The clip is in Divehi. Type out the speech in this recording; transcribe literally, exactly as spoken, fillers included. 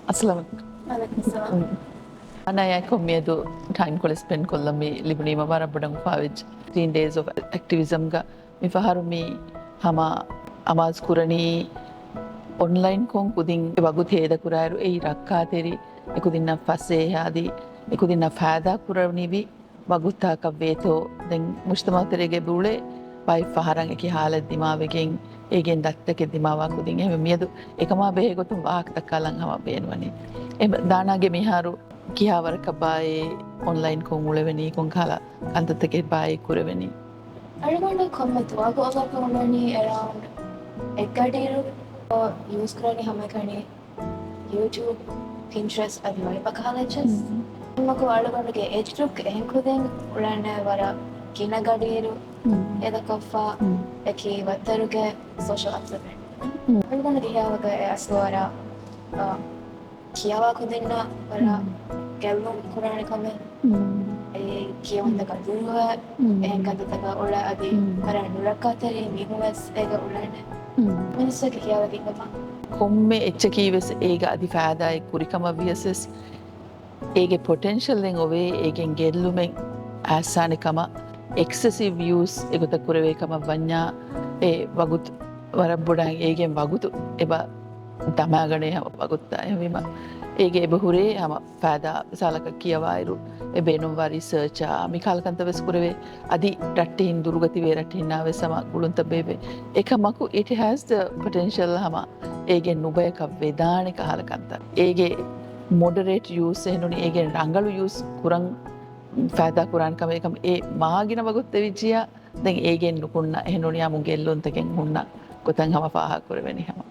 އައްސަލާމު އަލައިކުމް. އަނާޔާ ކޮން މިއަދު ޓައިމް ކޮޅެއް ސްޕެންޑް ކޮށްލަން މި ލިބުނީމަ ވަރަށް ބޮޑަށް އުފާވެއްޖެ. ސިކްސްޓީން ޑޭސް އޮފް އެކްޓިވިޒަމްގަ މި ފަހަރު މި ހަމަ އަމާޒު ކުރަނީ އޮންލައިން ކޮން ކުދިން ވަގުތު ހޭދަކުރާއިރު އެއީ ރައްކާތެރި އެކުދިންނަށް ފަސޭހަ އަދި އެކުދިންނަށް ފައިދާ ކުރަނިވި ވަގުތާކަށް ވޭތޯ. ދެން މުޖްތަމަޢު ތެރޭގަ އެބަ އުޅޭ ބައެއް ފަހަރަށް އެކި ހާލަތް ދިމާވެގެން އޭގެން ދަތިތަކެއް ދިމާވާ ކުދިން. އެހެންވެ މިއަދު އެކަމާ ބެހޭ ގޮތުން ވާހަކަ ދައްކާލަން ހަމަ ބޭނުންވަނީ. އެ ދާނާގެ މިހާރު ކިހާ ވަރަކަށް ބާއޭ އޮންލައިން ކޮން އުޅެވެނީ، ކޮން ކަހަލަ ކަންތައްތަކެއް ބާއޭ ކުރެވެނީ؟ އަޅުގަނޑު ކޮންމެ ދުވަހަކު އޮފްލައިން ކުރަނީ އެރައުންޑް އެއްގަޑިއިރު. ޔޫޒް ކުރަނީ ހަމައެކަނި ޔޫޓިއުބް، ޕިންޓްރެސްޓް އަދި ވަރިބަކަހާލައްޗެސް. އެކަމަކު އަޅުގަނޑުގެ އޭޖް ގްރޫޕްގެ އެހެން ކުދިން އުޅެން ވަރަށް ގިނަ ގަޑިއިރު އެދަކޮށްފަ އެކި ވައްތަރުގެ ސޯޝަލް އޮބްޒަވޭޝަން. އަޅުގަނޑު ހިޔާވަކަށް އެ އަސްލު ވަރަށް، އަ، ކިޔަވާ ކުދިންނަށް ވަރަށް ގެއްލުން ކުރާނެ ކަމެއް. އެ ކިޔަވަންތަކަށް ދުރުވެ، އެހެން ކަންތައްތަކަށް އުޅެ އަދި ވަރަށް ނުރައްކާތެރި މީހުން ވެސް އޭގަ އުޅޭނެ. މިނިސްޓަރގެ ހިޔާވަކީ ކޮބާ؟ ކޮންމެ އެއްޗަކީ ވެސް އޭގަ އަދި ފައިދާއެއް ކުރިކަމަށް ވިޔަސް ވެސް އޭގެ ޕޮޓެންޝަލް ދެން އޮވޭ، އޭގެން ގެއްލުމެއް އައްސާނެ ކަމަށް. އެކްސެސިވް ޔޫސް އެގޮތަށް ކުރެވޭ ކަމަށް ވަންޏާ އެ ވަގުތު ވަރަށް ބޮޑަށް އޭގެން ވަގުތު އެބަ ދަމާގަނޭ ހަމަ ވަގުތުތައް. އެހެންވީމަ އޭގެ އެބަ ހުރޭ ހަމަ ފައިދާ މިސާލަކަށް ކިޔަވާއިރު އެ ބޭނުންވާ ރިސާޗާ މި ކަހަލަ ކަންތައް ވެސް ކުރެވޭ. އަދި ރައްޓެހިން ދުރުގަތިވޭ ރައްޓެހިންނާ ވެސް ހަމަ ގުޅުންތައް ބޭއްވޭ. އެކަމަކު it has the potential ހަމަ އޭގެ ނުބަޔަކަށް ވެދާނެ ކަހަލަ ކަންތައް. އޭގެ މޮޑަރޭޓް ޔޫސް އެހެނުނީ އޭގެ ރަނގަޅު ޔޫސް ކުރަން ފައިދާ ކުރާނެ ކަމެއް. އެކަމަ އެ މާ ގިނަ ވަގުތު ދެވިއްޖިއްޔާ ދެން އޭގެން ނުކުންނަ އެހެނުނީ އާއްމު ގެއްލުންތަކެއް ހުންނަ ގޮތަށް ހަމަ ފާހަގަ ކުރެވެނީ ހަމަ.